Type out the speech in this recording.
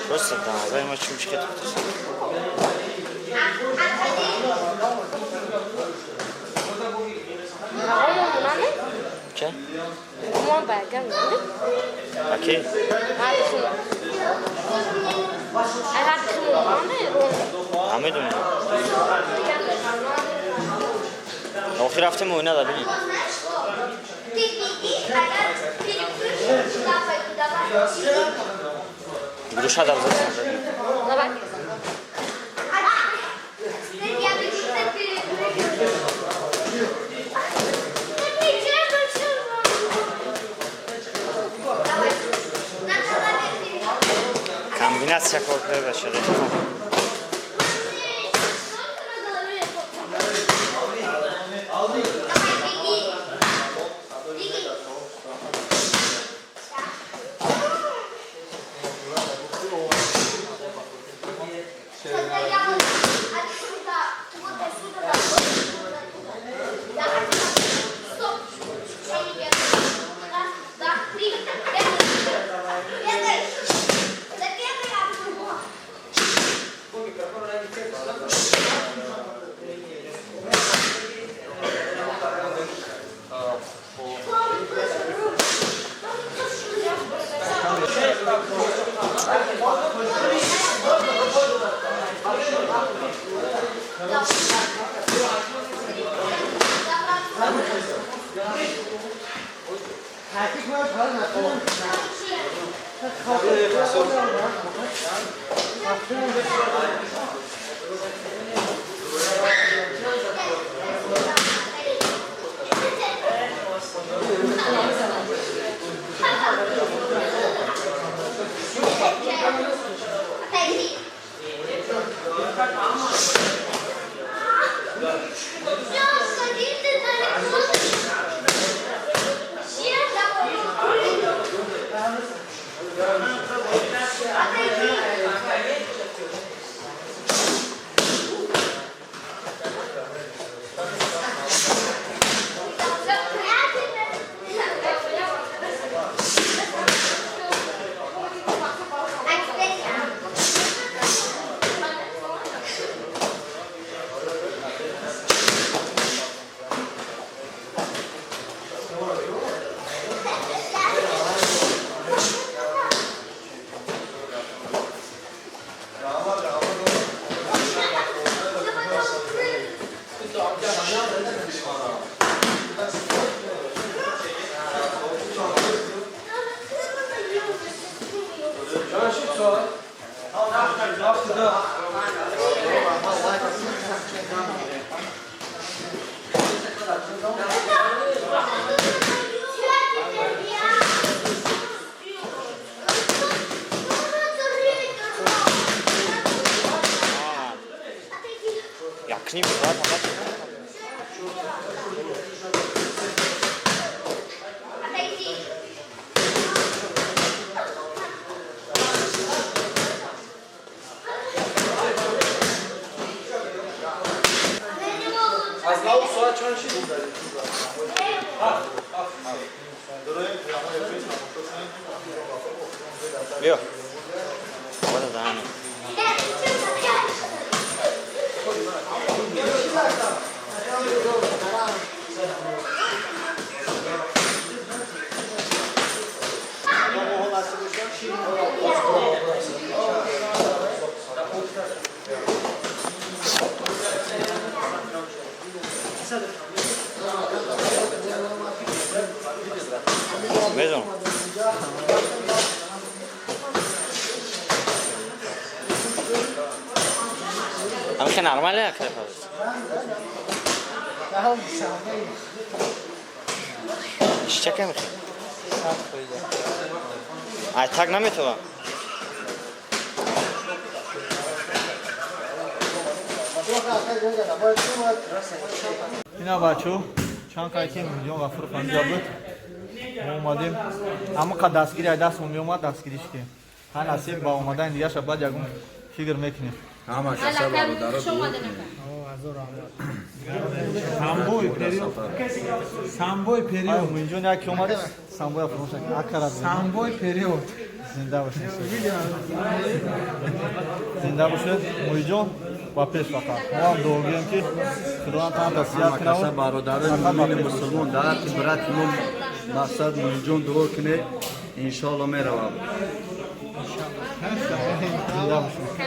Просто да, ма чумчики тут. Че? Окей. А медонам. Охир рафтем оина да бинем. Груша да взял. Давай. Комбинация кор башад. Якним соат. Аз нав соат чанд шид? Биё. Бода даҳани. Медонам. Ҳамихе нормале акайфаз? Чӣ михе? Ай так наметова. Ина бачо, чанд қайки Муҳиддин Ғафуров анҷа буд. Мо омадем. Ҳамақа дастгири ай дастмон меомад, дастгириш ки. Ҳа, насиб ба омадани дигаша баъд ягон фикр мекунем. Ҳама каса бародаро. Самбой период. Самбой период. Муҳиддин яке омад, самбоя фурӯш акара. Самбой период. Зинда бошед. Зинда бошед. Муҳиддин ба пеш фақат. Мо ҳам дуо гӯем ки Худованд тан дастият Ҳама каса кунад. бародарои мӯмини мусулмон дар ҳаққи брати мо мақсад Муҳиддин дуо кунед, иншоалло меравам. Зинда бошед.